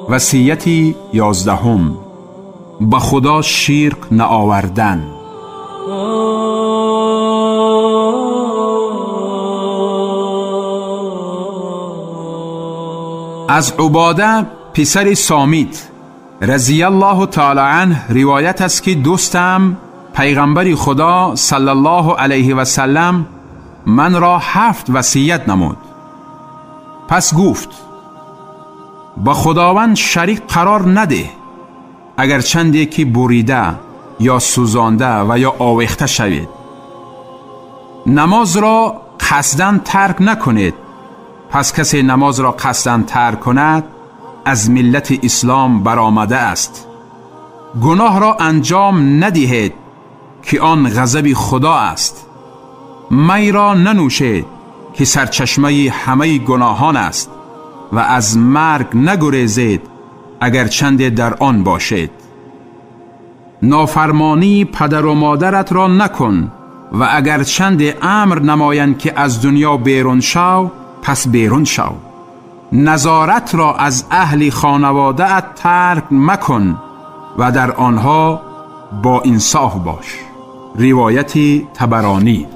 وصیت 11، به خدا شرک نآوردن. از عباده پسر سامیت رضی الله تعالی عنه روایت است که دوستم پیغمبر خدا صلی الله علیه و سلم من را 7 وصیت نمود. پس گفت: با خداوند شریک قرار نده، اگر چند یکی بریده یا سوزانده و یا آویخته شوید. نماز را قصداً ترک نکنید، پس کسی نماز را قصداً ترک کند از ملت اسلام برآمده است. گناه را انجام ندهید که آن غضب خدا است. می را ننوشید که سرچشمه همه گناهان است و از مرگ نگریزید اگر چند در آن باشید. نافرمانی پدر و مادرت را نکن و اگر چند امر نمایند که از دنیا بیرون شو، پس بیرون شو. نظارت را از اهل خانواده ات ترک مکن و در آنها با انصاف باش. روایت طبرانی.